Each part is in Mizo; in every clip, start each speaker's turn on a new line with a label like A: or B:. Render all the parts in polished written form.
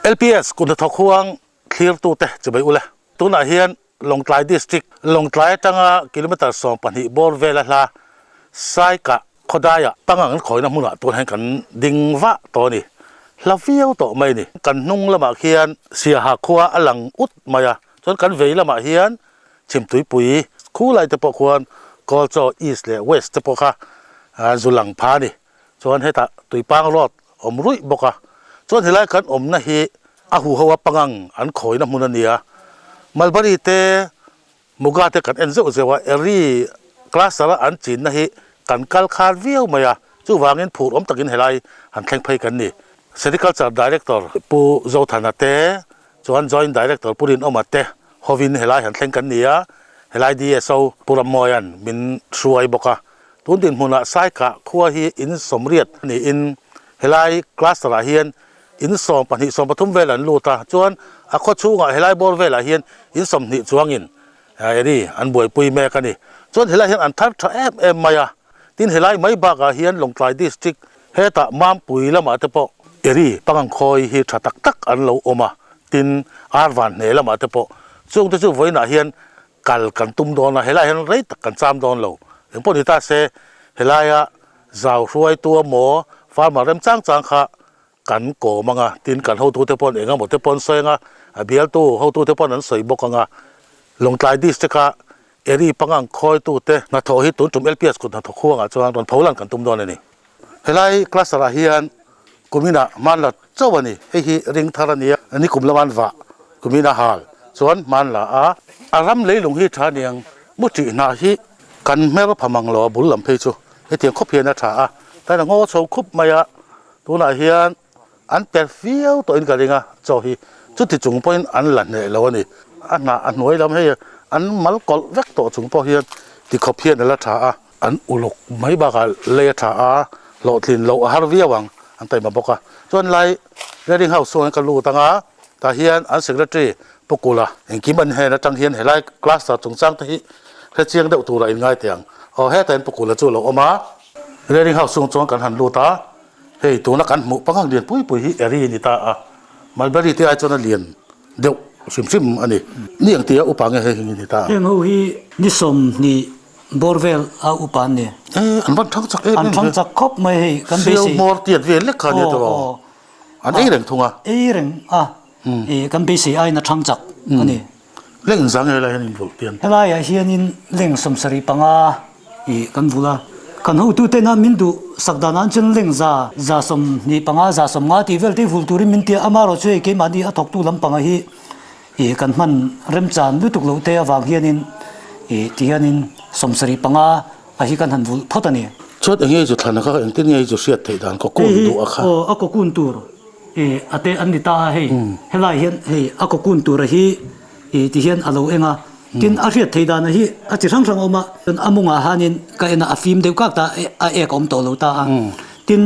A: LPS kut hnathawk huang thlirtute chibai ule. Tunah hian Lawngtlai District, Lawngtlai atanga kilometre 12 bawr vela hla Saikah khawdaiah pangang an khawina hmunah tun hian kan ding vah tawh a ni. Hla viau tawh mai a ni. Kan hnung lamah khian Siaha khua a lang ut mai a, chuan kan vei lamah hian Chhimtuipui khulai te pawh khuan Kawlchaw East leh West te pawh kha zu lang pha a ni. Chuan hetah Tuipang Road awm ruih bawk a, chuan helai kan awmna hi a huho a pangang an khawina hmun a ni a, Mulberry te Muga te kan en zeuh zeuh a, Eri cluster a an chinna hi kan kal khar viau mai a, chuvangin phur awm takin helai han thleng phei kan ni. Sericulture Director Pu Zothana te chuan Joint Director Pu Rinawma te hovin helai han thleng kan ni a, helai DSO Pu Rammawia'n min hruai bawk a, Tun dinhmunah Saikah khua hi in 80 niin helai cluster ah hian in 12, 13 vel an lut a, chuan a khaw chhungah helai bawr velah hian in 20 chuangin eri an buaipui mek a ni. Chuan helai hian an thar tha em em mai a, tin helai mai bakah hian Lawngtlai District hetah Mampui lamah te pawh eri pangang khawi hi tha tak tak an lo awm a, tin Arvan hne lamah te pawh chungte chu vawiinah hian Kal kan tum dawn a, helaiah hian rei tak kan cham dawn lo. Eng pawh ni ta se, helaia zau hruaitu emaw farmer rem chang chang kha kan kawm ang a, tin kan hotute paw'n eng emaw te paw'n sawi ang a, a bialtu hotute paw'n an sawi bawk ang a. Lawngtlai District a eri pangang khawitute hnathawh hi tun tum LPS kut hnathawk huangah chuan rawn pho lan kan tum dawn a ni. Helai cluster ah hian kuminah hmanla chauh a ni. Hei hi ring thar a ni a, ni kum lama an vah kumin a hal chuan hmanla a. A ram leilung hi tha aniang, mu tih hnah hi kan hmer pha mang lo a bul lam phei chu hetiang khawp hian a tha a, tlai a ngaw chho khup mai a, tunah hian an per viau tawhin ka ring a, chaw hi chuti chung pawhin an la hneh lo a ni. A hnah a hnuai lam hei an mal kawlh vek tawh chung pawh hian tikhawp hian a la tha a. An uluk mai bakah lei a tha a, hlawhtlin loh a har viau ang an taima bawk a. Chuan lai Reading House chhungah hian ka lut ang a, tah hian an Secretary Pu Kula engkim an hen atang hian helai cluster chungchang te hi hrechiang deuh turah in ngai teh ang. Aw hetah hian Pu Kula chu a lo awm a. Reading House chhung chuan kan han lut a, hei tuna kan hmuh pangang lian pui pui hi Eri a ni ta a, Mulberry te ai chuan a lian deuh hrim hrim a ni. Ni ang tia upa nge hei hi ni ta.
B: Heng ho hi ni 20 Bawr vel a upa an ni.
A: E, an van thang chak em em
B: ve. An thang chak khawp mai hei kan beisei.
A: Siau hmawr tiat vel lek kha nia tawh. Aw. An ei reng thung a.
B: Ei reng a. E, kan beisei aiin a thang chak a ni.
A: Leng zang helai hian in vulh pian.
B: Helaiah hianin leng 75 i kan vulh a. Kan hotuten a min duh sak dan ah chuan leng za, 125, 150 tih vel te hi vulh turin min ti a. Amaherawh chu hei keimahni a thawktu lampangah hi I kan hman remchan lutuk loh te avang hianin i ti hianin 75 a hi kan han vulh phawt a ni.
A: Chuan eng nge i chu thlan a kha engtin nge i chu hriat theih dan cocoon duh a kha?
B: Aw a cocoon tur i a te an ni ta a hei helai hian hei a cocoon tur a hi i ti hian a lo eng a tin a hriat theih dan a hi a chi hrang hrang a awm a chuan a mungah hanin ka en a a fim deuh kak ta a ek a awm tawh lo ta a tin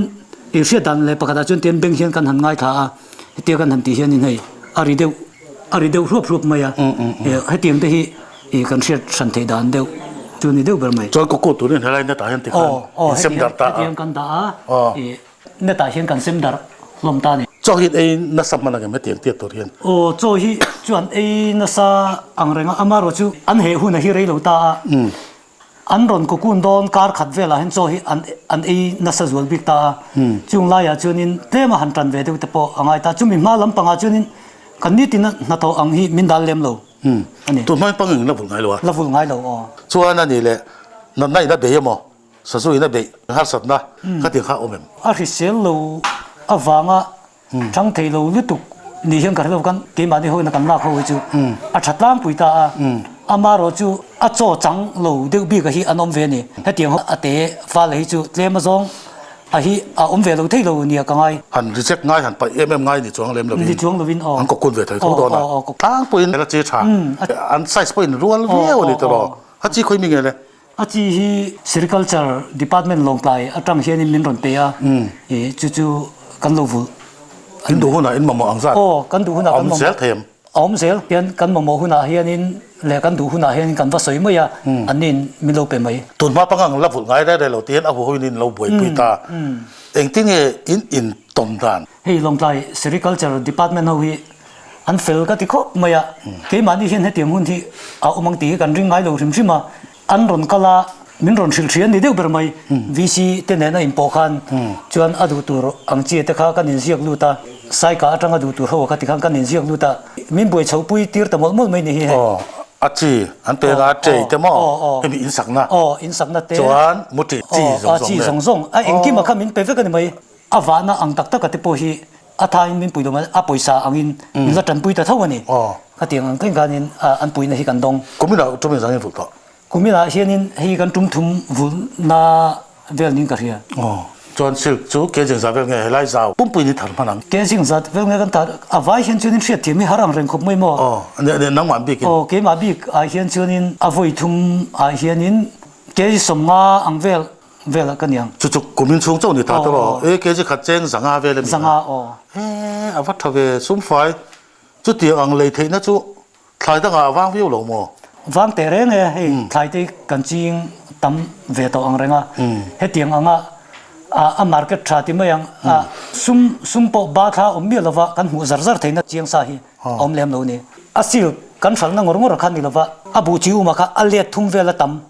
B: i hriat dan leh pakhatah chuan tian beng hian kan han ngaithla a. Hetia kan han tih hianin hei a ri deuh a ri deuh hruap hruap mai a, hetiang te hi kan hriat hran theih dan deuh chu ni deuh ber mai.
A: Chuan kawkaw turin helai netah hian tikhan in sem darh ta a.
B: Hetiang kan dah a, netah hian kan sem darh hlawm ta a ni.
A: Chaw hi ei nasa hman ang em hetiang tiat tur hian?
B: Aw, chaw hi chuan ei nasa ang reng a, amaherawh chu an heh hun a hi rei lo ta a. An rawn cocoon dawn kar khat velah hian chaw hi an an ei nasa zual bik ta a, chung laiah chuanin tlem a han tan ve deuh te pawh a ngai ta. Chumi hma lampangah chuanin kan nitin a hnathawh ang hi min dal lem lo a ni.
A: Tun hmain pangin la vul ngai lo a?
B: La vul ngai lo aw.
A: Chuan a nih leh natna in a bei emaw, sazu in a beih harsatna kha tiang kha a awm em?
B: A hrisel lo avanga Thang thei lo lutuk ni hian ka hre lo kan keimahni ho ina kan lak ho hi chu a tha tlangpui ta a, amaherawh chu a chaw chang lo deuh bik a hi an awm ve a ni. Hetiang ho a te fal hi chu tlem azawng a hi a awm ve lo thei lo nia ka ngai.
A: Han reject ngai han paih em em ngai ni chuang lem lovin
B: ni chuang lovin aw
A: an kawkun ve thei tho dawn a tlangpuiin a chi tha an size pawhin rual viau a ni tawh a chi khawi mi nge le.
B: A chi hi Sericulture Department Lawngtlai atang hianin min rawn pe a, i chu chu kan lo vulh.
A: In duh hunah in mamawh ang zat?
B: Aw, kan duh hunah kan
A: mamawh. A awm zel thei em?
B: A awm zel. Tian kan mamawh hunah hianin leh kan duh hunah hianin kan va sawi mai a, anniin min lo pe mai.
A: Tun hma pangang la vulh ngai reng reng lo tihian a huhoin in lo buaipui ta. Engtin nge in intawm dan?
B: Hei Lawngtlai Sericulture Department ho hi an fel ka ti khawp mai a, keimahni hian hetiang hun hi a awm ang tih hi kan ring ngai lo hrim hrim a, an rawn kal a, min rawn hrilh hria ni deuh ber mai, VC te nena inpawh khan chuan a duh tur ang chi te kha kan inziak lut a, Saika atanga duh tur ho kha tikhan kan inziak lut a, min buai chho pui tir ta mawlh mawlh mai ni hi hei.
A: Aw, a chi an peng a, tei te maw hemi insakna
B: Aw, insakna te
A: chuan muti chi zawng zawng
B: a chi zawng zawng a engkim a kha min pe vek a ni mai. A vahna ang tak tak a te pawh hi a thain min pui lo mai, a pawisa angin min la tanpui ta tho a ni. Khatiang ang thleng khanin an puihna hi kan dawng.
A: Kuminah tum in zangin vulh tawh.
B: Kuminah hianin hei kan tum thum vulhna vel niin ka hria.
A: Chuan silk chu ke zing zat vel nge helai zau pumpui ni thar hman ang.
B: Ke zing zat vel nge kan tar a vai hian chuanin hriat thiam hi har ang reng khawp mai maw?
A: Aw, nangmah bikin.
B: Aw, keimah bik ah hian chuanin a vawi thum ah hianin ke 50 ang vel Vel ah ka niang.
A: Chu chu kumin chhung chauh ni ta te maw? E kg khat cheng zanga vel a ni.
B: Zanga aw.
A: E a va tha ve sumfai. Chutiang ang lei theihna chu thlai dangah a vang viau lo maw?
B: Vang teh reng e, hei thlai te kan ching tam ve tawh ang reng a. Hetiang anga a market tha ti mai ang a sum sum pawh ba thla awm miah lova kan hmuh zar zar theihna chiang sa hi a awm lem lo ni. A silk kan hralhna ngawr ngawr kha ni lova a buh chi uma kha a let thum vel a tam.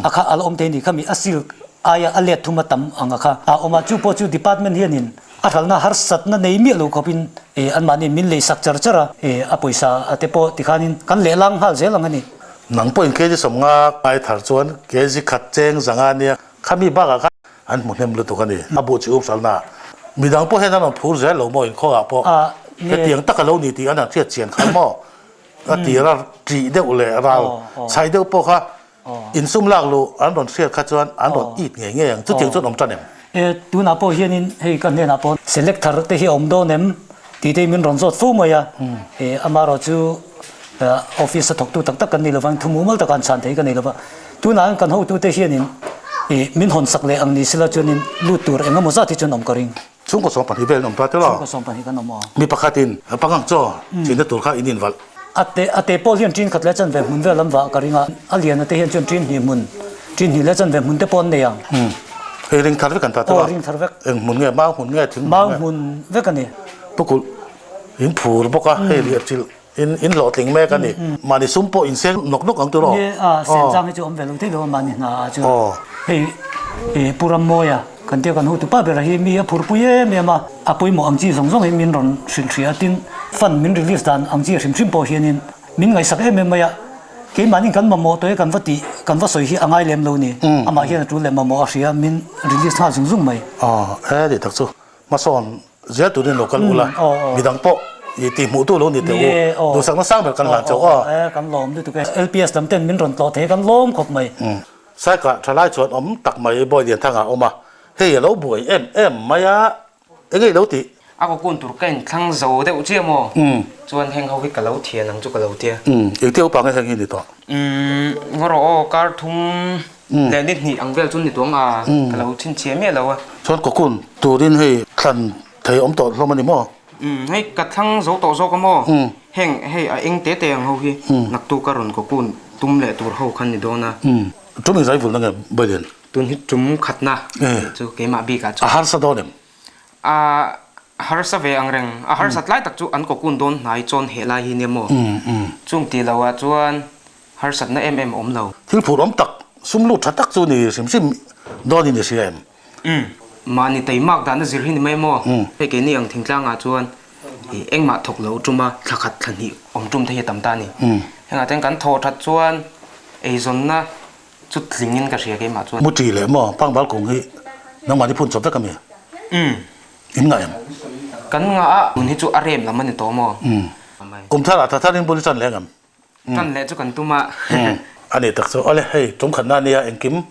B: A kha a la awm thei ni khami a silk aia a let thum a tam ang a kha a awm a, chu pawh chu department hianin a hralhna harsatna nei miah lo khawpin eh anmahni min lei sak char char a, eh a pawisa a te pawh tikhanin kan lehlang nghal zel ang a ni.
A: Nang pawhin kg 50 ngai thar chuan kg khat cheng zanga nia khami bakah khan an hmu hnem lutuk a ni. A buh chi up hralhna midang pawh hian an rawn phur zel lo maw inkhawngah pawh hetiang tak a lo ni tih an han hriat chian khan maw a tir a ṭih deuh leh ral chhai deuh pawh kha insum lak luh an rawn hriat kha chuan an rawn it ngei ngei ang chutiang chuan awm tan em?
B: E, tunah pawh hianin hei ka hnenah pawh select thar te hi a awm dawn em tih te hi min rawn zawt fo mai a, e amaherawh chu office a thawktu tak tak kan nei lovang thu mumal taka an chhan thei ka nei lova, tunah hian kan hotute hianin e min hawn sak leh ang ni sela chuanin lut tur eng emaw zat hi chuan awm ka ring.
A: Chhungkaw 12 vel an awm ta tel a.
B: Chhungkaw 12 kan awm aw.
A: Mi pakhatin pangang chaw chinna tur kha in invalh.
B: A te a te pawl hian ṭin khat leh chanve hmun vel an vah ka ring a, a lian a te hian chuan ṭin hnih hmun, ṭin hnih leh chanve hmun te pawh an nei ang.
A: Hei ring thar vek an ta tel a.
B: Aw ring thar vek.
A: Eng hmun nge mau hmun nge thing hmun nge?
B: Mau hmun vek a ni.
A: Pukulh in phur bawk a, hei riah chilh in in hlawhtling mek a ni. Mahni sum pawh in seng nawk nawk ang tur aw.
B: Ni a, sen chang hi chu awm ve lo thei lo a mahni hna ah chuan. Hei i Pu Rammawia kan tia kan hotu pa bera hi mi a phurpui em em a, a pawimawh ang chi zawng zawng hi min rawn hrilh hrih a, tin fund min release dan ang chi hrim hrim pawh hianin min ngaihsak em em mai a, keimahni kan mamawh tawh e kan va tih kan va sawi hi a ngai lem lo ni, amah hian a tul leh mamawh a hria min release nghal zung zung mai.
A: Aw he ti tak chu hmasawn Zel turin lo kal ula, midang pawh i tih hmuh tu lo ni teh u, duhsakna sang ber kan hlan chauh
B: aw. Kan lawm lutuk e, LPS lam ten min rawn tlawh thei kan lawm khawp mai.
A: Saikah thalai chuan awm tak mai Bawi Lianthanga a awm a, hei a lo buai em em mai a, enge i lo tih?
C: A kawkun tur ka inthlang zo deuh chiah maw? Chuan heng ho hi ka lo thian ang chu ka lo tia.
A: Engtia upa nge heng hi ni tawh?
C: Ngaw rawh aw, kar thum Leh ni hnih ang vel chu ni tuang a, ka lo chhinchhiah miah lo a.
A: Chuan cocoon turin hei thlan thei awm tawh hlawm a ni maw?
C: Umm, hei ka thlang zo tawh zawk a maw? Heng hei a eng te te ang ho hi naktuk a rawn cocoon tum leh tur ho khan ni dawn a.
A: Umm, tum inzai vulna nge Bawilen?
C: Tun hi tum khatna chu keimah bikah
A: chuan. A harsa dawn em?
C: A harsa ve ang reng, a harsat lai tak chu an cocoon dawn hnai chawn heh lai hi nia maw? Chung tih loh ah chuan Harsatna em em awm lo.
A: Thil phur awm tak, sum lut tha tak chu ni hrim hrim dawn in i hria em?
C: Umm. Mahni teimak dahna zir hi ni mai maw? Hei keini ang thingtlangah chuan i engmah thawk lo tum a, thla khat thla hnih awm tum te hi a tam ta a ni. Hengah ten kan thawh that chuan eizawnna chu tling in ka hria keimah chuan.
A: Muṭi leh maw pangbal kung hi nangmahni phun chawp vek a mi?
C: Umm.
A: In ngah em?
C: Kan ngah a, tun hi chu a rem lam a ni tawh maw?
A: Umm. Kum tharah tha tharin bul i chan leng em?
C: Tan leh chu kan tum a.
A: A ni tak chu. Awle hei tum khatna ania engkim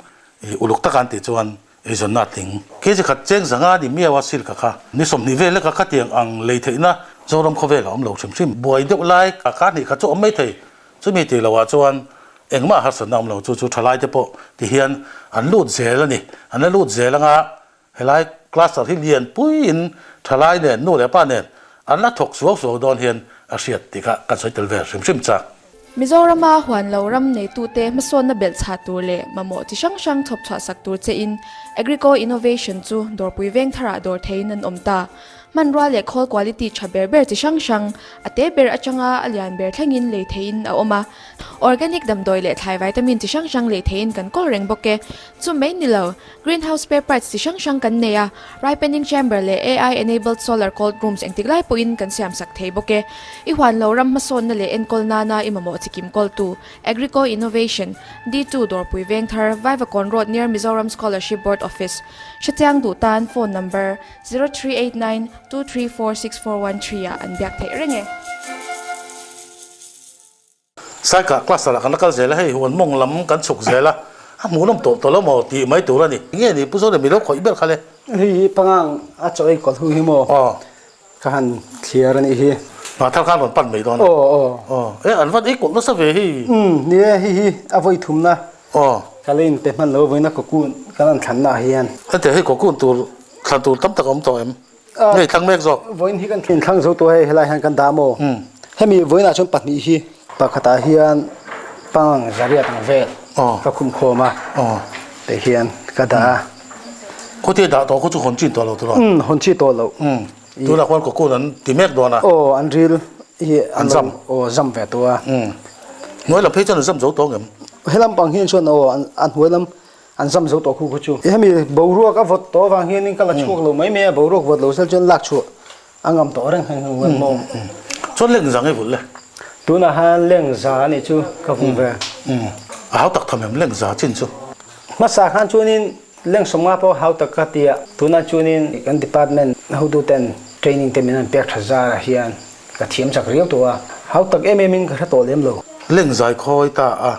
A: i uluk taka an tih chuan eizawnna a tling. Kg khat cheng zanga ni miau a silka kha ni 20 vel leka khatiang ang lei theihna Zoram khawvel a awm lo hrim hrim. Buai deuh lai ka kar hnih khat chu awm mai thei. Chumi tih loh ah chuan engmah harsatna awm lo chu chu thalai te pawh ti hian an lut zel a ni. An la lut zel anga Helai cluster hi lian puiin thalai nen nu leh pa nen an la thawk suau suau dawn hian a hriat tih kha kan sawi tel ve hrim hrim chak.
D: Mizorama huan lo ram neitute hmasawnna belh chhah tur leh mamawh chi hrang hrang chhawp chhuah sak tur chein Agrico Innovation chu dawrpui veng tharah dawr theiin an awm ta. Hmanrua leh khawl quality tha ber ber chi hrang hrang, a te ber atanga a lian ber thlengin lei theihin a awm a. Organic damdawi leh thlai vitamin chi hrang hrang lei theihin kan kawl reng bawk e. Chu mai ni lo, greenhouse spare parts chi hrang hrang kan nei a, ripening chamber leh AI enabled solar cold rooms engtik lai pawhin kan siam sak thei bawk e. I huan lo ram hmasawnna leh enkawl nana i mamawh chi kim kawltu, Agrico Innovation, D2 Dawrpui Vengthar, Vaivakawn Road near Mizoram Scholarship Board Office, Hrechiang duh tan phone number 0389 234 6413 ah an biak theih reng e.
A: Saikah cluster ah kan la kal zel a, hei huan mawng lam kan chhuk zel a, a hmuhnawm tawh tawh lo maw tih mai tur a ni. Nge ni Pu Zonem i lo khawih ber kha le?
E: Hei hi pangang a chaw ei kawlh hu hi maw ka han thliar a nih hi.
A: Hna thar khan rawn pan mai dawn a.
E: Aw aw.
A: Aw e an van ei kawlh nasa ve hi.
E: Umm ni e hei hi a vawi thumna.
A: Aw.
E: Ka la inpe hman lo vawiina cocoon kan han thlanna ah hian.
A: Hetiang hi cocoon tur thlan tur tam tak a awm tawh em? Nge thlang mek zawk?
E: Vawiin hi kan thlang zo tawh hei helai hian kan dah maw? Hemi vawiinah chuan pahnih hi pakhatah hian pangang zariat ang vel ka khum khawm a tih hian ka dah a.
A: Khuti dah tawh khu chu hawn chin tawh lo tur a?
E: Hawn chi tawh lo.
A: Tunah khuan cocoon an ti mek dawn a.
E: Aw an ril hi an zam. Aw zam ve tawh a.
A: Hnuai lam phei chuan an zam zo tawh ngem?
E: Helam pang hian chuan aw an hnuai lam An zam zo tawh khu khu chu. Hemi boruak a vawt tawh avang hianin ka la chhuak lo mai mai a, boruak vawt lo sel chuan lak chhuah a ngam tawh reng heng heng maw.
A: Chuan leng za nge vulh le?
E: Tunah khan leng za a nih chu ka vum ve.
A: A hau tak tham em leng za chin chu?
E: Hmasa khan chuanin leng sawmnga pawh hau tak ka ti a, tunah chuanin kan department hotuten training te min han pek tha zarah hian ka thiam chak riau tawh a, hau tak em em in ka hre tawh lem lo.
A: Leng zai khawi ta a,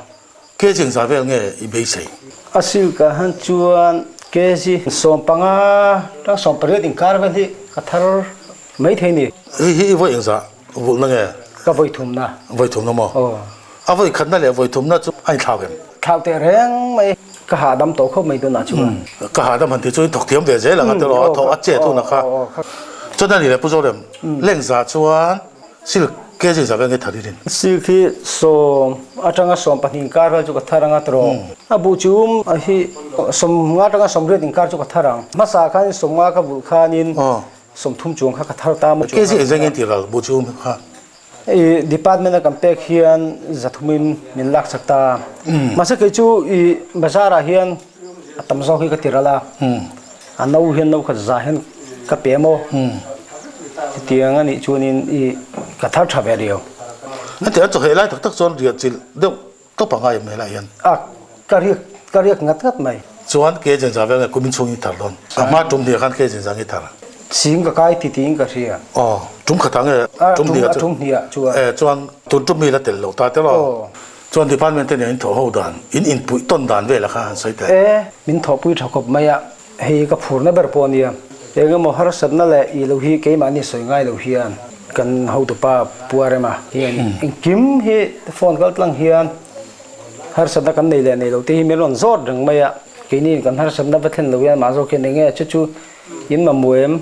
A: Kg engzah vel nge i beisei?
E: A silk ah han chuan kg 15 tang 18 inkar vel hi ka thar mai thei ni.
A: Hei hi i vawi engzah vulhna nge?
E: Ka vawi thumna.
A: Vawi thumna maw?
E: Aw.
A: A vawi khatna leh vawi thumna chu a inthlau em?
E: Thlau teh reng mai. Ka hahdam tawh khawp mai tunah chuan.
A: Ka hahdam han tih chu i thawk thiam ve zel ang a tiraw? A thawk a chet hunah kha. Chuan a ni le Pu Zorem, lengzah chuan Silk ke zin zah vel nge thar i rin?
E: Silk hi sawm atanga sawm pahnih inkar vel chu ka thar ang a tawh. A buh chi um hi sawm nga atanga sawm riat inkar chu ka thar ang. Hmasa khanin sawm nga ka vulh khanin sawm thum chuang kha ka thar ta maw.
A: Ke zin engzah nge tih ral buh chi um kha?
E: I department a kan pek hian zathumin min lak chak ta. Mahse kei chu i bazar ah hian a tam zawk hi ka ti ral a. A no hian no khat za hian ka pe maw? Hetiang a nih chuanin i ka thar tha ve riau.
A: Hetiang a chawheh lai tak tak chuan riah chilh deuh tawp a ngai em helai hian?
E: A, ka riak, ka riak ngat ngat mai.
A: Chuan ke zen za vel nge kumin chhung i thar dawn? A hma tum hnih ah khan ke zen za nge i thar?
E: Sing ka kai ti tiin ka hria.
A: Aw, tum khatah nge tum hnih ah chu?
E: A tum hnih ah chuan.
A: E, chuan tun tum mi la tel lo ta telaw?
E: Aw.
A: Chuan department te nen in thawh ho dan, in inpuih tawn dan velah kha han sawi teh.
E: E, min thawhpui tha khawp mai a, hei ka phurna ber pawh a nia. Eng emaw harsatna leh ih lo hi keimahni sawi ngai lo hian kan hotupa Puarema hian engkim hi phone kal tlang hian harsatna kan nei leh nei lo te hi min rawn zawt reng mai a. Keini kan harsatna va thlen lo hian mah zawk hian eng nge chu chu in mamawh em,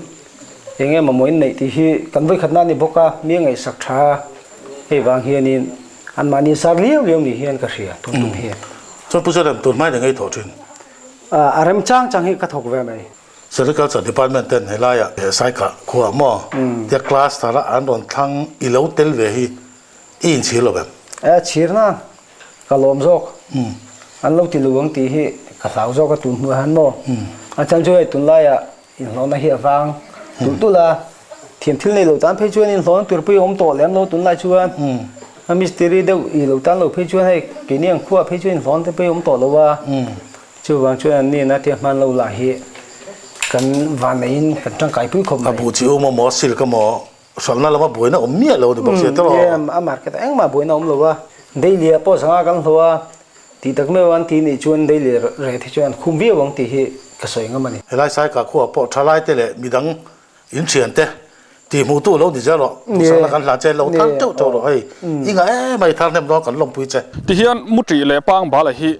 E: eng nge mamawh in neih tih hi kan vawikhatna a ni bawk a, mi a ngaihsak tha a, hei vang hianin An mahni zar liau liau ni hian ka hria tun tum hi.
A: Chuan Pu Zorem tun hmain eng ei thawh thin?
E: A rem chang chang hi ka thawk ve mai.
A: Sericulture Department ten helaiah Saikah khuaah maw tia cluster a an rawn thlang i lo tel ve hi i inchhir lo em?
E: E chhir na, ka lawm zawk. An lo ti lo ang tih hi ka hlau zawk a tun hnuah hian maw. A chan chu hei tunlaiah Inhlawhna hi a vang tulh tulh a, thiam thil nei lo tan phei chuan inhlawhna tur pawh i awm tawh lem lo tunlai chuan a mistiri deuh i lo tan lo phei chuan hei keini ang khuaah phei chuan inhlawhna te pawh i awm tawh lo a, chuvang chuan an nihna te hman lo lah hi kan vanneihin kan tangkai pui khawp mai.
A: A buh chi um emaw silk emaw hralhna lama buaina awm miah lo ni bawk sia tawh.
E: Umm a market ah engmah buaina awm lo a, daily ah pawh zanga kan hlawh a, Tih tak meuh an tih nih chuan daily rate hi chuan khum viau ang tih hi ka sawi ngam a ni.
A: Helai Saika khuaah pawh thalai te leh midang in thian te tih hmuh tu lo ni zel rawh, duhsakna kan hlan che, lo thar teuh teuh rawh hei, i ngah em mai thar hnem dawn kan lawmpui che.
F: Tihian Muṭih leh Pangbala hi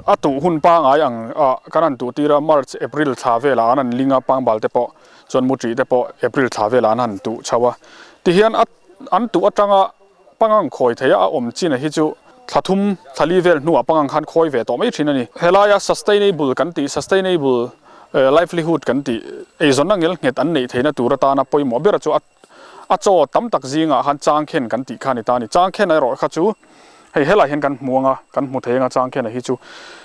F: a tuh hun pangai ang ah kan han tuh tir a, March, April thla velah an han ling a, Pangbal te pawh chuan Muṭih te pawh April thla velah an han tuh chho a. Tihian a an tuh atanga Pangang khawi theia a awm chin a hi chu thla thum, thla li vel hnuah pangang khan khawi ve tawh mai thin a ni. Helaia sustainable kan tih, sustainable Livelihood kan tih eizawnna ngelnghet an neih theihna tur atana pawimawh ber chu a chaw tam tak zingah khan changkhen kan tih kha a ni ta a ni. Changkhen erawh kha chu hei helaiah hian kan hmu anga, kan hmu thei anga changkhen a hi chu.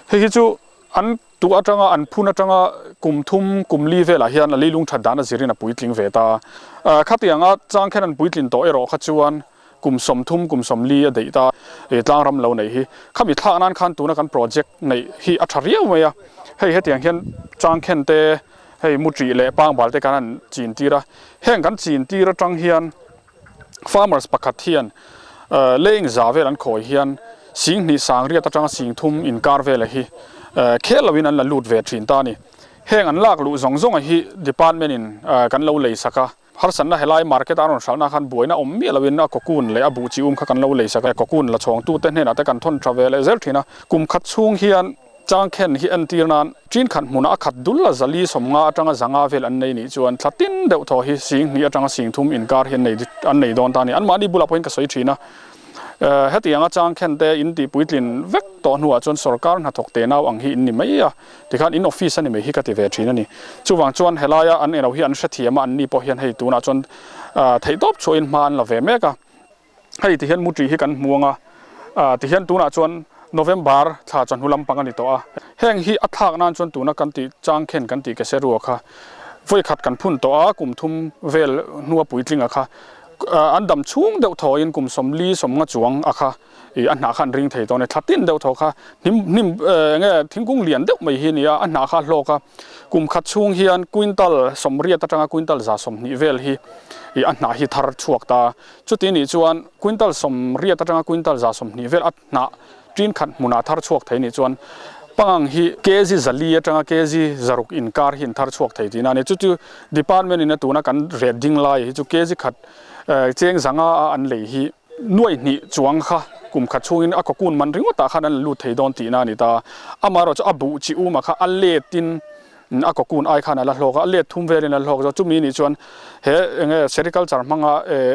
F: Hei hi chu an tuh atanga an phun atanga kum thum kum li velah hian a leilung that dan a zirin a puitling ve ta. Khatianga changkhen an puitlin tawh erawh kha chuan kum 30 kum 40 a deih ta e tlangram lo neih hi. Khami thlak nan khan tuna kan project neih hi a tha riau mai a. Hei hetiang hian changkhen te hei muṭih leh pangbal te kan han chin tir a. Heng kan chin tir atang hian farmers pakhat hian leng za vel an khawi hian sing hnih sang riat atanga sing thum inkar vela hi khel loin an la lut ve thin ta a ni. Heng an lak luh zawng zawng hi department in kan lo lei sak a. Harsatna helai market a rawn hralhna khan buaina awm miah loin a cocoon leh a buh chi um kha kan lo lei sak a, cocoon la chhawngtute hnenah te kan thawn tha ve leh zel thin a. Kum khat chhung hian changkhen hi entir nan tin khat hmunah a khat dul a zali 50 atanga 500 vel an nei nih chuan thla tin deuh thaw hi sing hnih atanga sing thum inkar hi an nei dawn ta a ni. Anmahni bulah pawhin ka sawi thin a. Hetianga changkhen te in tih puitlin vek tawh hnuah chuan sorkar hnathawk te nau ang hi in ni mai a, tikhan in office a ni mai hi ka ti ve thin a ni. Chuvang chuan helaia an elo hi an hrethiam a, anni pawh hian hei tunah chuan theihtawp chhuahin hma an la ve mek a. Hei tihian mutri hi kan hmu ang a, tihian tunah chuan November thla chawhnu lampang a ni tawh a. Heng hi a thlak nan chuan tuna kan tih changkhen kan tih keserua kha vawikhat kan phun tawh a, kum thum vel hnua puitlinga kha an dam chhung deuh thawiin kum 40 50 chuang a kha ih a hnah kha an ring thei tawh a ni. Thla tin deuh thaw kha hnim hnim enge thingkung lian deuh mai hi a ni a, a hnah kha a hlawk a. Kum khat chhung hian quintal 80 atanga quintal 120 vel hi ih a hnah hi thar chhuak ta. Chuti nih chuan quintal 80 atanga quintal 120 vel a hnah tin khat hmunah thar chhuak thei nih chuan pangang hi kg 400 atanga kg 600 inkar hi an thar chhuak thei tihna a ni. Chu chu department in a tuna kan ret ding lai hi chu kg khat cheng 500 a an lei hi nuai hnih chuang kha kum khat chhungin a cocoon man ringawtah khan an la lut thei dawn tihna a ni ta. Amaherawhchu chu a buh chi uma kha a letin a cocoon ai khan a la hlawk a, a let thum velin a la hlawk zawk. Chumi nih chuan he enge sericulture hmanga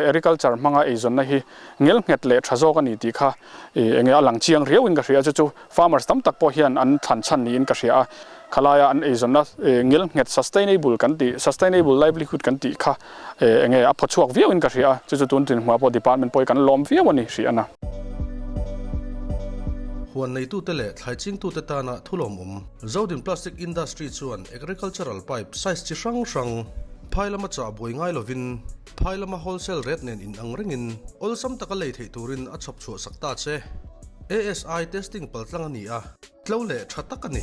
F: agriculture hmanga eizawnna hi ngelnghet leh tha zawk a ni tih kha enge a lang chiang riauin ka hria a, chu chu farmers tam tak pawh hian an thlan chhan niin ka hria a. Khalaia an eizawnna ngelnghet sustainable kan tih, sustainable livelihood kan tih kha enge a phaw chhuak viauin ka hria a, chu chu tun tinhmuah pawh department pawh hi kan lawm viau a ni hria a na.
G: Huan neitute leh thlai chingtute tana thulawmawm. Zodin Plastic Industry chuan agricultural pipe size chi hrang hrang phai lama chah buai ngai lovin phai lama wholesale rate nen inang rengin awlsam taka lei theih turin a chhawp chhuah sak ta che. ASI testing paltlang a ni a, tlo leh tha tak a ni.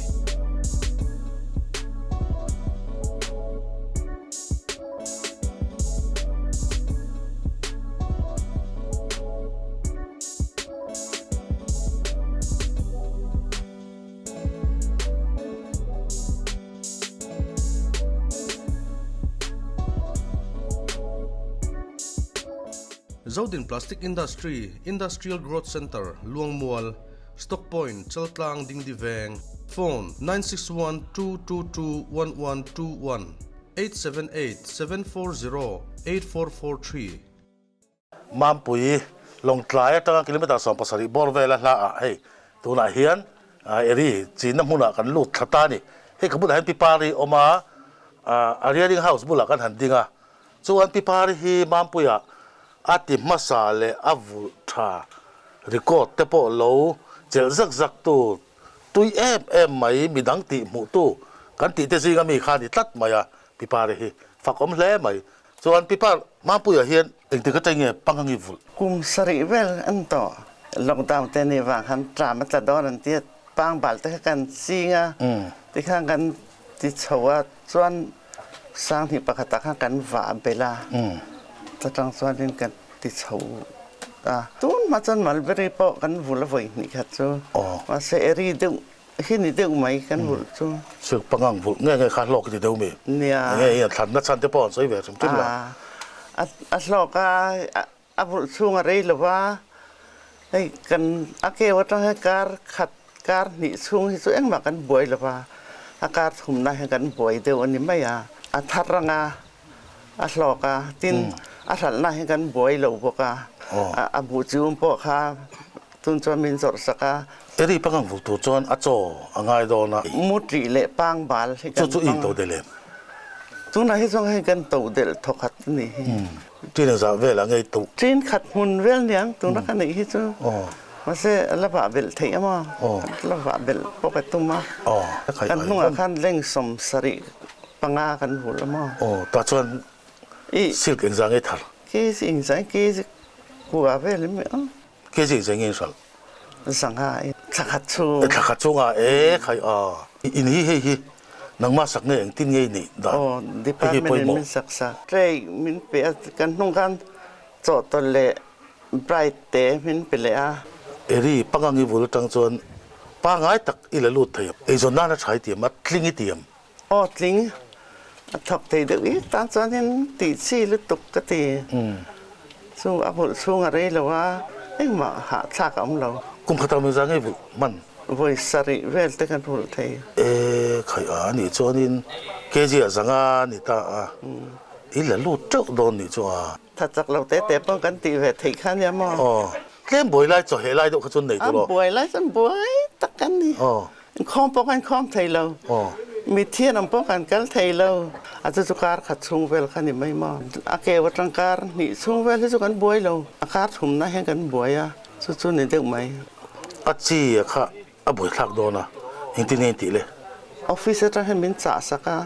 G: Zodin Plastic Industry, Industrial Growth Centre, Luangmual, Stock Point, Chaltlang, Dingdi Veng, Phone, 961 222 1121, 878 740 8443.
A: Mampui, Lawngtlai atanga kilometre 17 bawr vela hla ah hei tunah hian eri chinna hmunah kan lut thla ta a ni. Hei ka bulah hian Pipari awm a, a rearing house bulah kan han ding a. Chuan Pipari hi Mampuiah a ti hmasa leh a vulh tha record te pawh lo chelh zak zak tu tui em em mai midang tih hmuh tu kan tih te zinga mi kha a ni tlat mai a Pipari hi fakawm hle mai. Chuan Pipa Mampuia hian engtik atang nge pangang i vulh?
H: Kum sarih vel an tawh. Lockdown te ni vang khan tram a tla dawn an tia pangbal te kha kan ching a, tikhan kan ti chho a, chuan 2001 ah khan kan vah belh a, chutang chuanin kan ti chho a. Tun hma chuan mulberry pawh kan vulh a vawi hnih khat chu, mahse eri deuh Hi ni deuh mai kan vulh chu.
A: Silk pangang vulh nge nge kha hlawk i ti deuh mi?
H: Nia.
A: Nge i an thlanna chhan te pawh an sawi ve hrim hrim la.
H: A hlawk a, a vulh chhung a rei lo va, hei kan a keu atang hian kar khat kar hnih chhung hi chu engmah kan buai lo va, a kar thumna hian kan buai deuh a ni mai a, a thar ang a, a hlawk a, tin a hralhna hian kan buai lo bawk a, a buh chium pawh kha. Chun chuan min zawrh sak a.
A: Eri pangang vul tur chuan a chaw a ngai dawn a.
H: Mu ṭih leh pang bal hi kan
A: Chu chu i to delh em?
H: Tunah hi chuan hei kan to delh thawkhat a nih hi.
A: Ṭin engzah velah ngei to?
H: Ṭin khat hmun vel niang tuna ka neih hi chu. Mahse a la vah belh theih a maw? La vah belh pawh ka tum a. Kan hnungah khan leng 75 kan vulh a maw?
A: Tah chuan silk engzah ngei thar?
H: Kg engzah kg kua vel em a?
A: Kg engzah ngei hralh?
H: Zanga i thla khat chhung.
A: Thla khat chhungah e khai a. In hi hei hi nangmah sak nge engtin ngei nih dan?
H: Aw department in min sak sak. Tray min pe a kan hnung khan chawhtawlh leh bright te min pe leh a.
A: Eri pangang i vul atang chuan pangai tak i la lut thei a. Eizawn nana tha i tiam a, tling i tiam.
H: Aw tling a thawk thei deuh ik tan chuanin tih chi lutuk ka ti. Chu a vulh chhung a rei lo a, engmah hahthlak a awm lo.
A: Kum khat ang mizang i vulh hman.
H: Vawi sarih vel te kan vulh thei.
A: E khai a nih chuanin kg a zanga a ni ta a, i la lut teuh dawn nih chu a.
H: Tha chak lo te te pawh kan tih ve theih kha nia maw?
A: Aw, tlem buai lai chaw heh lai deuh kha chuan nei tur aw.
H: A buai lai chuan buai tak kan ni.
A: Aw.
H: Inkhawm pawh kan inkhawm thei lo.
A: Aw.
H: Mithian ang pawh kan kal thei lo. A chu chu kar khat chhung vel kha ni mai maw? A keu atang kar hnih chhung vel hi chu kan buai lo. A kar thumna hian kan buai a, chu chu ni deuh mai.
A: A chi a kha a buaithlak dawn a, engtin nge intih le?
H: Office atang hian min chah sak a,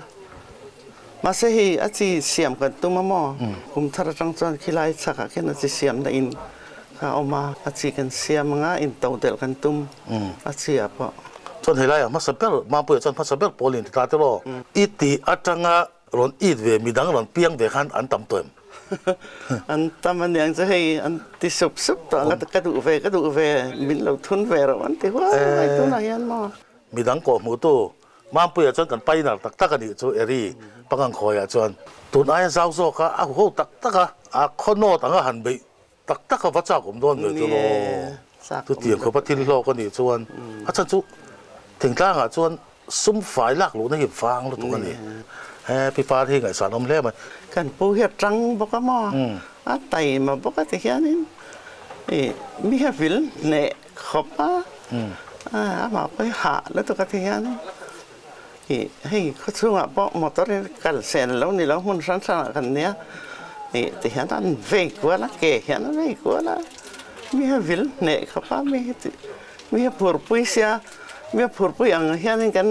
H: mahse hei a chi siam kan tum a maw? Kum thar atang chuan khilai chhakah khian a chi siamna in kha a awm a, a chi kan siam anga in to delh kan tum a chi ah pawh.
A: Chuan helaiah hmasa ber, Mampuia chuan hmasa ber pawl in ti ta tiraw? I tih atanga Rawn it ve, midang rawn piang ve khan an tam tawh em?
H: An tam a niang chu hei an ti sup sup tawh ang a, ka duh ve, ka duh ve, min lo thun ve rawh an ti huai huai tunah hian maw?
A: Midang kawh hmuhtu Mampuia chuan kan painar tak tak a nih chu Eri pangang khawiah chuan tun aia zau zawk a, a huho tak tak a, a khawnawt anga han beih Tak tak a va chak awm dawn ve chu law. Chutiang khawpa thil hlawk a nih chuan a chhan chu thingtlangah chuan sum fai lak luhna hi vang lutuk a ni. He pi par hi ngaihsan awm hle mai.
H: Kan pu hi a tang bawk a maw? A taima bawk a ti hianin i mi hi a vil hneh khawp a, amah pawh hi hah lutuk a ti hianin i hei khawchhungah pawh motor hi kal sen lo ni lo hmun hran hranah kan nia ih ti hian an vei kual a ke hian a vei kual a mi a vil hneh khawp a mi hi mi a phurpui sia mi a phurpui ang hianin kan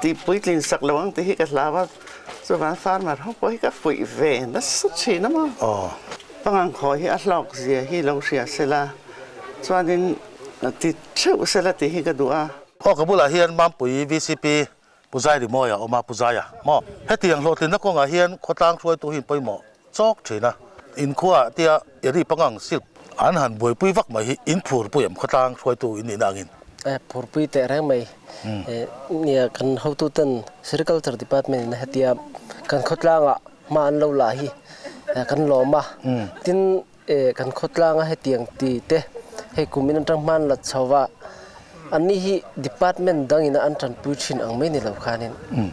H: tihpui tlin sak lo ang tih hi ka hlau a chuvang farmer ho pawh hi ka fuih ve nasa thin a maw pangang khawi hi a hlawk zia hi lo hria sela chuanin ti theuh sela tih hi ka duh a.
A: Aw ka bulah hian Mampui vcp Pu Zai Rimawi a awm a, Pu Zaia maw? Hetiang hlawhtlinna kawngah hian khawtlang hruaitu hi in pawimawh chawk thin a, inkhua tia eri pangang silk an han buaipui vak mai hi in phurpui em khawtlang hruaitu in nihna angin?
I: E phurpui teh reng mai. Nia kan hotuten Sericulture Department in hetia kan khawtlangah hma an lo la hi kan lawm a, tin E, kan khawtlanga hetiang ti te hei kumin atang hman la chho va, anni hi department dangin an tanpui thin ang mai ni lo khanin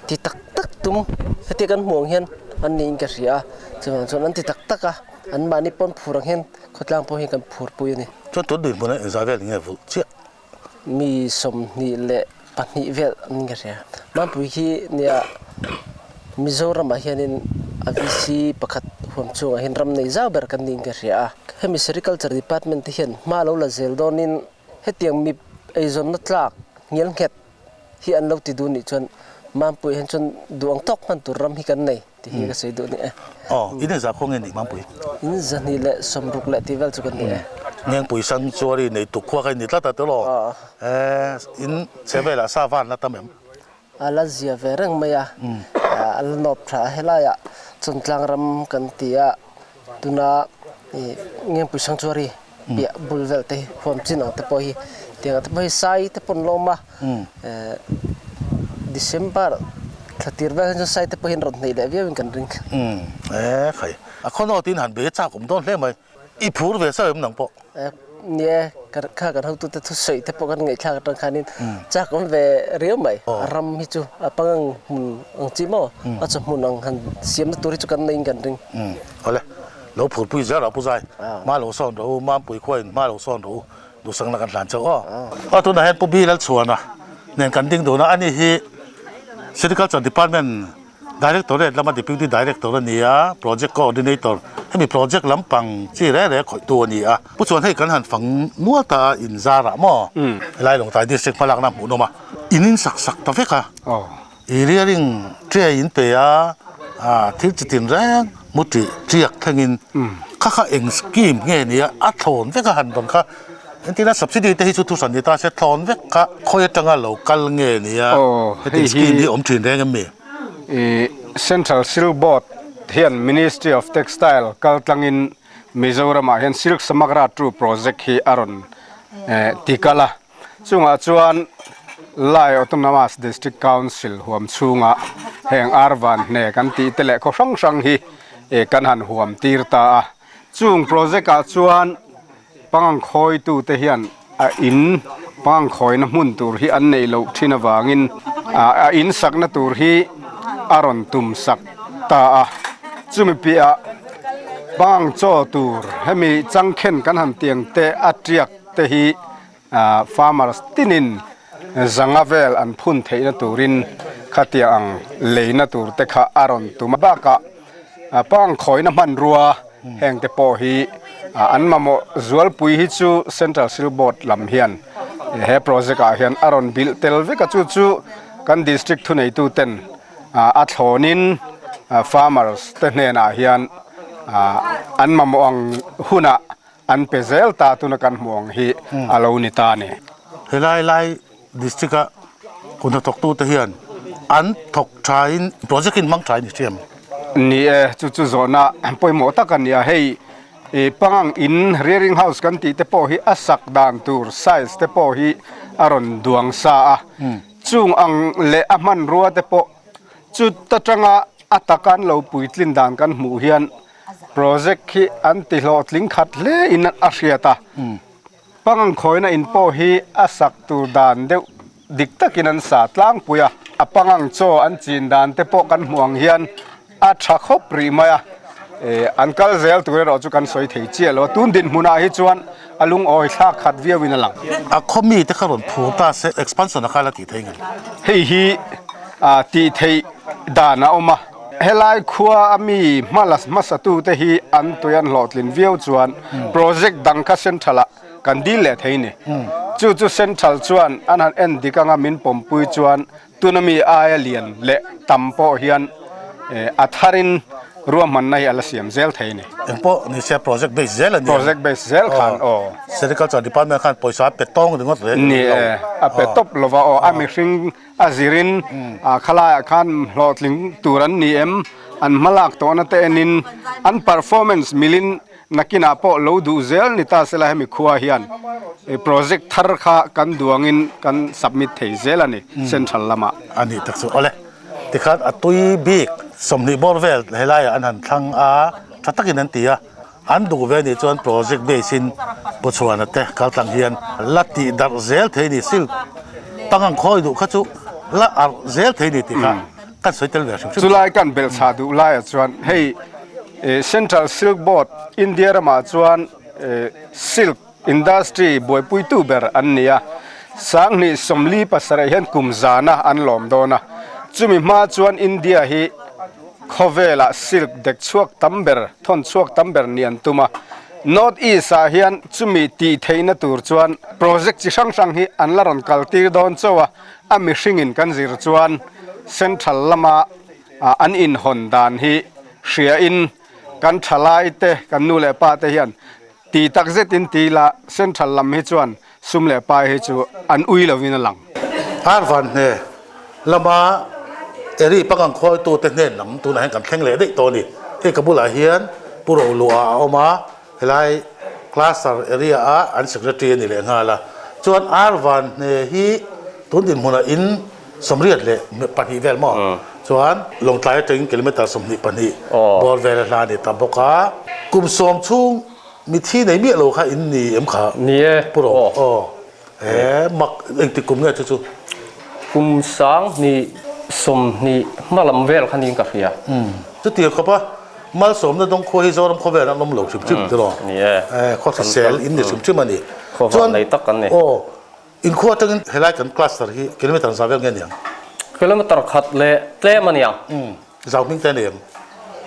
I: ti tak tak tum hetia kan hmuh ang hian anni in ka hria a, chuvang chuan an ti tak tak a, an mahni pawn phur ang hian khawtlang pawh hi kan phurpui a ni.
A: Chuan tun dinhmun a inzai vel nge vulh chiah?
I: Mi 22 vel an ka hria. Mampui hi nia Mizoramah hianin a VC pakhat huam chungah hian ram nei zau ber kan niin ka hria a. Hemi Sericulture Department te hian hma lo la zel dawnin hetiang mi eizawnna tlak ngial nghet hi an lo ti duh nih chuan Mampui hian chuan duh ang tawk hman tur ram hi kan nei tih hi ka sawi duh a ni e.
A: Aw, in inzah khaw nge nih Mampui?
I: In 260 leh tih vel chu kan ni e.
A: Ngengpui sang chuari nei tuk khua kha in ni tlat a telaw? Eh, in chhe velah sa van la tam em?
I: A la zia ve reng mai a, a la nawp tha a, helaiah Chawntlang ram kan ti a, tuna Ngengpui sang chuari piah bul vel te hi huam chin ang te pawh hi tiang ang te pawh hi sai te pawh an la awm a, December thla tir vel hian chuan sai te pawh hi an rawn hneih leh viau in kan ring.
A: Umm e khai a khaw nawt in han be chak awm dawn hle mai i phur ve sa em nang pawh.
I: Ni e kha kan hotu te thusawi te pawh kan ngaihthlak atang khanin chak awm ve riau mai a ram hi chu a pangang hmun ang chi maw a chawhmun ang han siamna tur hi chu kan nei in kan ring.
A: Awle. Lo phurpui zel rawh Pu Zai, hma lo sawn rawh u, Mampui khuain hma lo sawn rawh u. Duhsakna kan hlan chauh aw. Aw tunah hian Pu Bi Lalchhuana nen kan ding dun a, ani hi Sericulture Department Directorate lama Deputy Director a ni a, Project Coordinator, hemi project lampang chi reng reng khawihtu a ni a. Pu chuan hei kan han fang nual ta a inzarah maw helai Lawngtlai District hmalakna hmuhnawm a, in in sak sak ta vek a, i rearing tray in pe a, thil chi tin reng mu tih tiak thlengin kha kha eng scheme nge ni a, a thlawn vek a han rawn kha entirna subsidy te hi chu thuhran ni ta se thlawn vek kha khawi atanga lo kal nge ni a, heti scheme hi awm thin reng em mi?
J: I Central Silk Board hian Ministry of Textile kal tlangin Mizoramah hian Silk Samagra two project hi a rawn ti kal a. Chungah chuan Lai Autonomous District Council huam chhunga heng Arvan hne kan tih te leh khaw hrang hrang hi kan han huam tir ta a. Chung project ah chuan Pangangkhawitu te hian a in pangangkhawina hmun tur hi an neih loh thin avangin a in sakna tur hi a rawn tum sak ta a. Chumi piahah pangang chaw tur hemi changkhen kan han tiang te a tiak te hi farmers tinin zanga vel an phun theihna turin khatiang ang leina tur te kha a rawn tum a. Bakah pangangkhawina hmanrua Heng te pawh hi an mamawh zualpui hi chu Central Silk Board lam hian he project ah hian a rawn bilh tel vek a, chu chu kan district thuneitu ten a thlawnin farmers te hnenah hian an mamawh ang hunah an pe zel ta tuna kan hmuh ang hi a lo ni ta a ni.
A: Helai lai district a kut hnathawktu te hian an thawk thain project in hmang thain i hriam.
J: Ni e, chu chu zawhna pawimawh tak a ni a, hei pangang in rearing house kan tih te pawh hi a sak dan tur size te pawh hi a rawn duang sa a, chung ang leh a hmanrua te pawh chu ta tanga a taka an lo puitlin dan kan hmuh hian project hi an ti hlawhtling khat hle in a hriat a. Pangang khawina in pawh hi a sak tur dan deuh dik takin an sa tlangpui a, a pangang chaw an chin dan te pawh kan hmuh ang hian a tha khawp rih mai a, an kal zel tur erawh chu kan sawi thei chiah lo a, tun dinhmunah hi chuan a lungawi thlak khat viauin a lang.
A: A khaw mite kha rawn phur ta se expansion a kha la tih thei ngei.
J: Hei hi tih theih dan a awm a. Helai khua a mi hmala hmasatute hi an tui an hlawhtlin viau chuan project dang kha central ah kan dil leh thei ni. Chu chu central chuan an han en dik anga min pawmpui chuan tuna mi aia lian leh tam pawh hian a tharin ruahmanna hi a la siam zel thei ni.
A: Engpawh ni se project base zel a ni ang.
J: Project base zel khan aw.
A: Sericulture department khan pawisa a pe tawng ringawt reng
J: lo. Ni e, a pe tawp lova aw, a mihring A zirin khalaiah khan hlawhtling tur an ni em? An hmalak tawhna te enin an performance milin nakinah pawh lo duh zel ni ta sela hemi khua hian project thar kha kan duangin kan submit thei zel a ni central lamah.
A: A nih tak chu awle. Tikhan a tui bik 20 bawr vel helaiah an han thlang a, tha takin an ti a. An duh ve nih chuan project base in Pu Chhuana te kaltlang hian la tih darh zel thei ni silk pangang khawi duh kha chu la arh zel thei ni tih kha kan sawi tel ve hrim hrim.
J: Chulai kan belh chhah duh laiah chuan hei Central Silk Board India ramah chuan silk industry buaipuitu ber an ni a, 2047 hian kum zana an lawm dawn a, chumi hma chuan India hi Khawvelah silk dek chhuak tam ber, thawn chhuak tam ber ni an tum a. North East ah hian chumi tih theihna tur chuan project chi hrang hrang hi an la rawn kal tir dawn chauh a, a mihringin kan zir chuan Central lama an inhawn dan hi hriain kan thalai te, kan nu leh pa te hian ti tak zetin ti ila Central lam hi chuan sum leh pai hi chu an ui lovin a lang.
A: Arvan hne lama Eri pangang khuaitute hnen lam tunah hian kan thleng leh daih tawh a ni. Hei ka bulah hian Pu Rohlua a awm a, helai cluster area a an secretary a ni leh nghal a. Chuan Arvan hne hi tun dinhmunah in 32 vel maw? Chuan Lawngtlai atangin kilometre 22 bawr vel a hla a ni ta bawk a. Kum sawm chhung Mithi nei miah lo kha in ni em kha?
K: Ni e.
A: Pu Ro. Aw. He mak engtik kum nge chu chu?
K: Kum 20 20 hma lam vel kha niin ka hria.
A: Chutiang khawp a malsawmna dawng khua hi Zoram khawvel an awm lo hrim hrim tiraw?
K: Ni e.
A: Khaw hrisel in ni hrim hrim a ni.
K: Khua van nei tak kan ni.
A: Aw, in khua atangin helai kan cluster hi kilometer za vel nge niang?
K: Kilometer khat leh tlem a niang.
A: Zau hming te a nei em?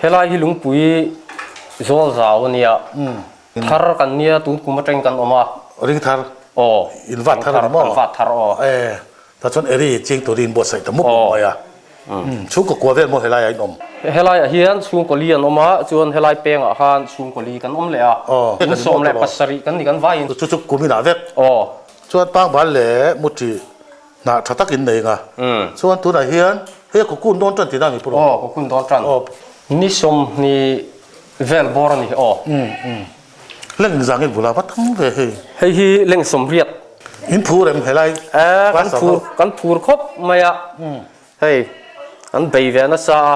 K: Helai hi lungpui zawl zau a nia. Thar kan nia tun kum atangin kan awm a.
A: Ring thar?
K: Aw.
A: In vat thar a ni maw?
K: Kan vat thar aw.
A: E, tah chuan eri ching turin buatsaih ta mup mai a. Chhungkaw kua vel maw helai ah in awm?
K: Helai ah hian chhungkaw li an awm a, chuan helai peng ah khan chhungkaw li kan awm leh a. Kum 17 kan ni kan vaiin.
A: Chu chu kum inah vek.
K: Aw.
A: Chuan pangbal leh muṭi hnah tha tak in nei nga. Chuan tunah hian hei a cocoon dawn tan tihna a ni pawh.
K: Aw, cocoon dawn tan.
A: Aw.
K: Ni 20 vel bawr a ni aw.
A: Leng zang in bula va tam ve hei.
K: Hei hi leng 80.
A: In phur em helai?
K: Eh, kan phur, kan phur khawp mai a. Hei, an bei ve nasa a,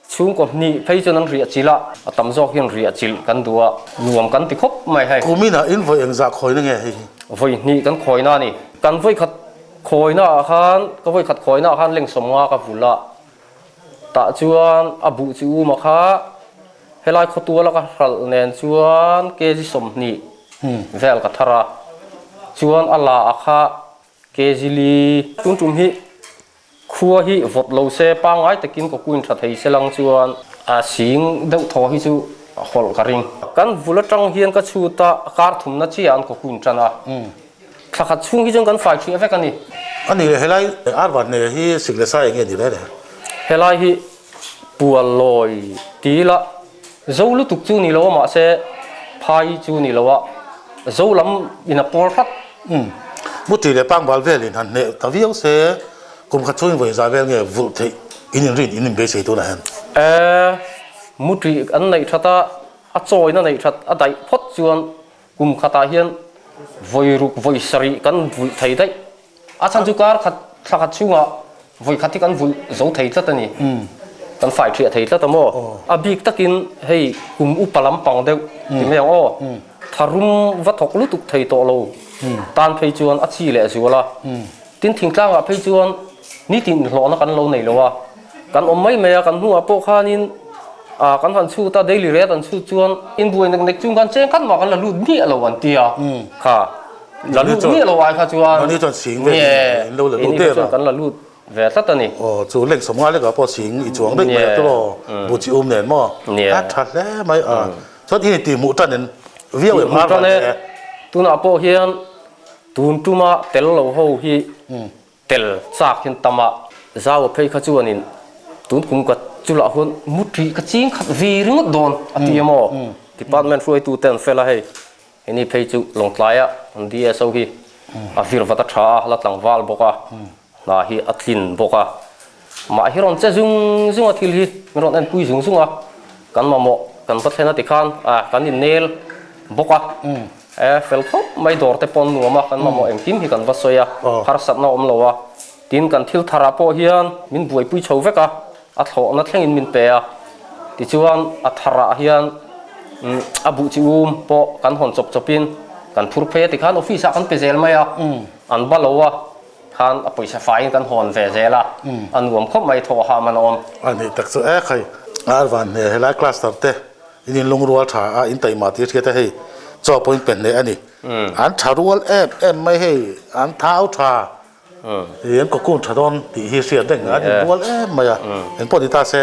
K: chhungkaw hnih phei chuan an riah chilh a, a tam zawk hian riah chilh kan duh a, nuam kan ti khawp mai hei.
A: Kumin ah in vawi engzah khawina nge hei hi?
K: Vawi hnih kan khawina a ni. Kan vawi khat khawina ah khan, ka vawi khat khawina ah khan leng 50 ka vul a, tah chuan a buh chi um a kha helai khawtuala ka hralh nen chuan kg 20 vel ka thar a, chuan a la a kha Kg li. Tun tum hi khua hi vawt lo se pangngai takin ka kuin tha thei se lang chuan a sing deuh thaw hi chu hawlh ka ring. Kan vul atang hian ka chhut a, kar thumna chiah an ka kuin tan a. Thla khat chhung hi chuan kan fai ṭhiah vek a ni.
A: A ni le, helai arvan hneh hi sik leh sai enge ni le le?
K: Helai hi pual lawi ti ila zo lutuk chu ni lo a mahse phai chu ni lo a, zo lam in a pawl hrat.
A: Umm. Muti leh pangbal velin han hneh ta viau se, kum khat chhungin vawi za vel nge vulh theih in inrin in inbeisei tunah hian?
K: E, muti an neih that a, a chawina neih that a daih phawt chuan kum khatah hian vawi ruk vawi sarih kan vulh thei daih. A chhan chu kar khat thla khat chhungah vawi khat hi kan vulh zo thei tlat a ni. Kan fai thiah thei tlat a maw? A bik takin hei kum upa lampang deuh ti mai ang aw. Tharum va thawk lutuk thei tawh lo tan phei chuan a chi leh zual a. Tin thingtlangah phei chuan nitin inhlawhna kan lo nei lo a. Kan awm mai mai a, kan hnungah pawh khanin kan han chhut a, daily rate an chhut chuan inbuai nek nek chung khan cheng khat mah kan la lut miah lo an ti a. Kha. La lut miah lo ai kha chuan
A: Mahni chuan sing ve in lo la lut der a.
K: Kan la lut ve tlat a ni.
A: Aw chu leng 50 lekah pawh sing i chuang daih mai a tiraw bu chi um nen maw a tha hle mai a. Chuan i tih hmuh tan in viau em har van e.
K: Tunah pawh hian tun tuma tel lo ho hi tel chak hian tam a. Zau a phei kha chuanin tun kum ka chulah huan mu ṭih ka ching khat ve ringawt dawn a ti a maw. Department hruaitu te an fel a hei. Heni phei chu Lawngtlaia an DSO hi a vir vat a tha a, la tlangval bawk a, hna hi a tlin bawk a. Mah hi rawn che zung zung a thil hi min rawn enpui zung zung a, kan mamawh kan va thlen a tikhan a kan innel bawk a, e fel khawp mai dawr te pawh an nuam a, kan mamawh engkim hi kan va sawi a, harsatna a awm lo a, tin kan thil tharah pawh hian min buaipui chho vek a. A thlawhna thlengin min pe a, tichuan a tharah hian a buh chi um pawh kan hawn chawp chawpin kan phur phei a tikhan office ah kan pe zel mai a, an ba lo a khan a pawisa faiin kan hawn ve zel a, a nuam khawp mai thaw hah man a awm.
A: A nih tak chu e khai. Arvan hne helai cluster te in inlungrual tha a in taima tih hriat a hei chaw pawh in pe hneh a ni. An tha rual em em mai hei an thau tha. Ih an cocoon tha dawn tih hi hriat reng an inbual em mai a, eng pawh ni ta se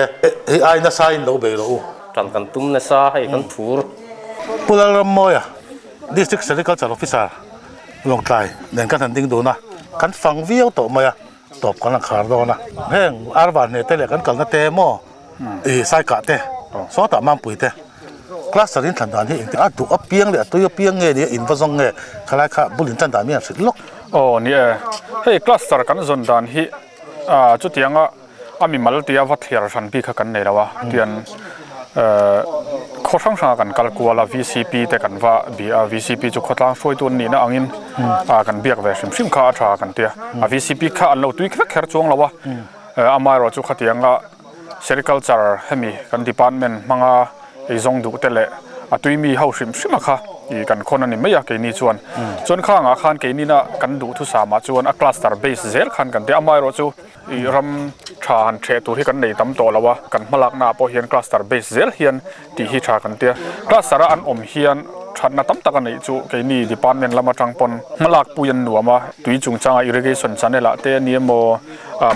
A: hei ai nasa in lo bei rawh u.
K: Tan kan tum nasa hei kan phur.
A: Pu Lalrammawia, District Sericulture Officer, Lawngtlai nen kan han ding dun a, kan fang viau tawh mai a, tawp kan han khar dawn a. Heng Arvan hneh te leh kan kalna te maw ih Saikah te, sawtah Mampui te cluster in thlan dan hi engtin a duh apiang leh a tui apiang nge nia in va zawng nge khalai kha bul in tan dan mi an hrilh lawk.
F: Aw ni e, hei cluster kan zawn dan hi chutianga a mimal tia va thliar hran bik kha kan nei lo a, tian khaw hrang hranga kan kal kual a VCP te kan va bia a, VCP chu khawtlang hruaitu an nihna angin kan biak ve hrim hrim kha a tha kan tia, a VCP kha an lo tui kher kher chuang lo a, amaherawhchu chu khatianga Sericulture hemi kan department hmanga eizawng duh te leh a tui mi ho hrim hrim a kha ih kan khawn a ni mai a keini chuan. Chuan khangah khan keinina kan duhthusam ah chuan a cluster base zel khan kan ti a, amaherawh chu ih ram tha han theh tur hi kan nei tam tawh lo a, kan hmalakna ah pawh hian cluster base zel hian tih hi tha kan ti a. Cluster a an awm hian. thatna tam tak a neih chu keini department lam atang pawn hmalak pui an nuam a, tui chungchanga irrigation channel ah te a ni emaw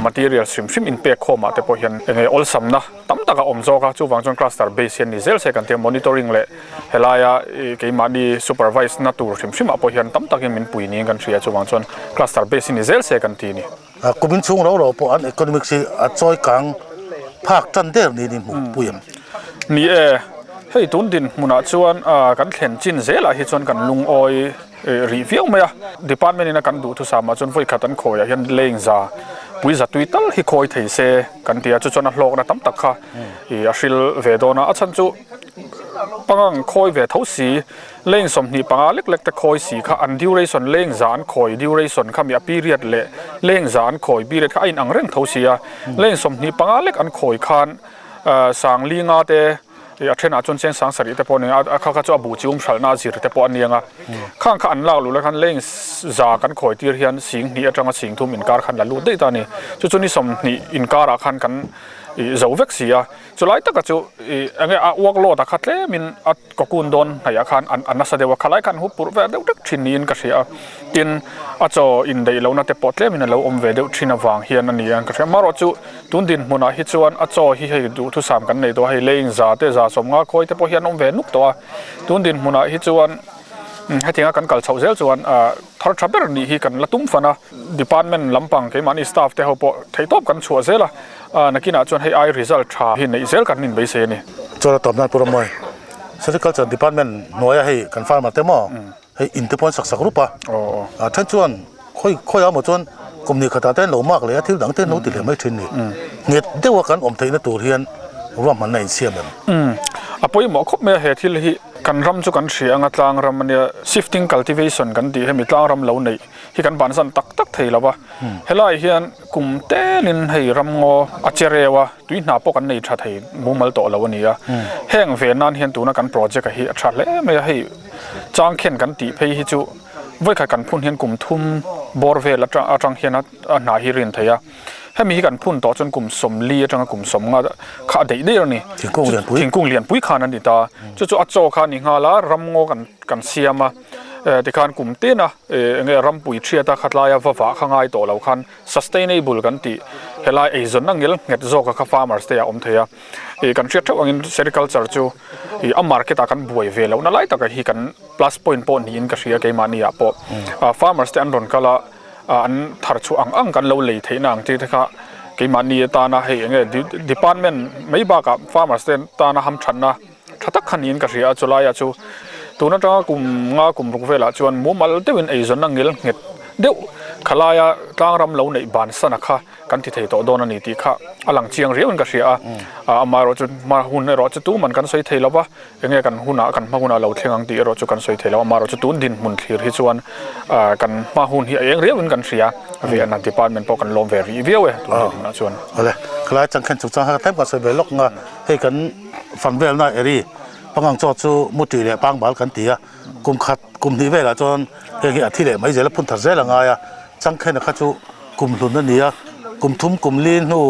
F: materials hrim hrim inpek khawm ah te pawh hian enge awlsamna tam tak a awm zawk a, chuvang chuan cluster base hian ni zel se kan tia monitoring leh helaia keimahni supervise na tur hrim hrim ah pawh hian tam takin min pui niin kan hria, chuvang chuan cluster base hi ni zel se kan ti a ni.
A: Kumin chhung ro ro pawh an economics hi a chawi kang phak tan der niin in hmuh pui ang.
F: Ni e, hei tun dinhmunah chuan kan thlen chin zelah hi chuan kan lungawi rih viau mai a. Department in a kan duhthusam ah chuan vawi khat an khawiah hian leng za pui za tui tal hi khawi thei se kan ti a, chu chuan a hlawkna tam tak kha a hril ve dawn a. A chhan chu pangang khawi ve tho si. Leng 25 lek lek te khawi si kha an duration leng za an khawi duration kha mi a period leh leng za an khawi period kha a inang reng tho si a. Leng 25 lek an khawi khan sang li nga te a thenah chuan cheng sang sarih te pawh a ni a, a kha kha chu a bu chi um hralhna a zir te pawh a ni ang a. Khang kha an lak luh lai khan leng za kan khawi tir hian sing hnih atanga sing thum inkar khan la lut daih ta a ni. Chu chu ni 20 inkarah khan kan zo vek si a. Chulai taka chu enge a workload a kha tlemin a cocoon dawn hnaihah khan a nasa deuh a, khalai khan hu purh ve deuh deuh thin niin ka hria a, tin a chaw indaih lohna te pawh tlemin a lo awm ve deuh thin avang hian a ni a ka hria. Amaherawh chu tun dinhmunah hi chuan a chaw hi hei duhthusam kan nei tawh a, hei lei za te za 50 khawi te pawh hi an awm ve nuk tawh a, tun dinhmunah hi chuan hetianga kan kal chhoh zel chuan thar tha ber nih hi kan la tum fan a, department lampang keimahni staff te ho pawh theihtawp kan chhuah zel a. Nakinah chuan hei ai result tha hi neih zel kan inbeisei a ni.
A: Chuan a tawp nan Pu Rammawi, Sericulture Department hnuaia hei kan farmer te maw hei in te pawh an sak sak rup a, a then chuan khawi khawiah maw chuan kum ni khatah te an lo mark leh a thil dang te an lo ti leh mai thin ni. Nghet deuha kan awm theihna tur hian ruahmanna in siam em?
F: A pawimawh khawp mai a he thil hi kan ram chu kan hria anga tlang ram a nia, shifting cultivation kan tih hemi tlang ram lo neih hi kan bansan tak tak thei lo va, helai hian kum telin hei ramngaw a che reu a, tui hna pawh kan nei tha thei mumal tawh lo a ni a, heng ve nan hian tuna kan project a hi a tha hle mai a, hei changkhen kan tih phei hi chu vawikhat kan phun hian kum thum bawr vel atang hian a hna hi rin thei a, hemi hi kan phun tawh chuan kum 40 atanga kum 50 kha a daih daih a ni, thingkung lianpui khan a ni ta, chu chu a chaw kha a ni nghal a, ramngaw kan siam a. Tikhan kum tina enge rampui thiata khatlaia va vah kha ngai tawh lo khan sustainable kan tih helai eizawnna ngel nghet zawka kha farmers te ah awm thei a. Ih kan hriat theuh angin sericulture chu ih a market ah kan buai ve lohna lai taka hi kan plus point pawh niin ka hria keimahni ah pawh. Farmers te an rawn kal a an thar chhuah ang ang kan lo lei theihna ang chi te kha keimahni atana hei enge department mai bakah farmers te tana hamthatna Tha tak kha niin ka hria a, chulaiah chu tun atanga kum nga kum ruk velah chuan mumal deuhin eizawnna ngil nghet deuh khalaia tlangram lo neih bansana kha kan ti thei tawh dawn a ni tih kha a lang chiang riauin ka hria a, amaherawh chu hma hun erawh chu tuman kan sawi thei lo va, enge kan hunah kan hma hunah lo thleng ang tih erawh chu kan sawi thei lo, amaherawh chu tun dinhmun thlir hi chuan kan hma hun hi a eng riauin kan hria ve a, department pawh kan lawm ve rih viau e tun dinhmunah chuan.
A: Awle, khalai changkhen chungchang kha ka tlem kan sawi ve lawk ang a, hei kan. Fan velna eri pangang chaw chu muti leh pangbal kan ti a, kum khat kum hnih velah chuan heng hi a thi leh mai zel a phun thar zel a ngai a, changkhena kha chu kum hlun a ni a, kum thum kum li hnu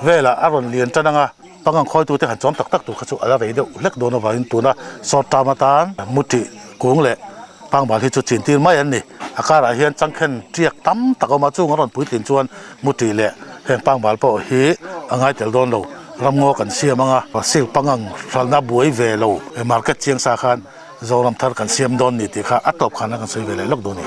A: velah a rawn lian tan anga pangang khawitute han chawm tak tak tur kha chu a la rei deuh hlek dawn avangin tuna short term atan muti kung leh pangbal hi chu chin tir mai an ni. A karah hian changkhen tiak tam tak a awm a, chung a rawn puitlin chuan muti leh heng pangbal pawh hi a ngai tel dawn lo. Ramngaw kan siam anga silk pangang hralhna buai ve lo market chiang sa khan Zoram thar kan siam dawn ni tih kha a tawp khan a kan sawi ve leh lawk dawn a ni.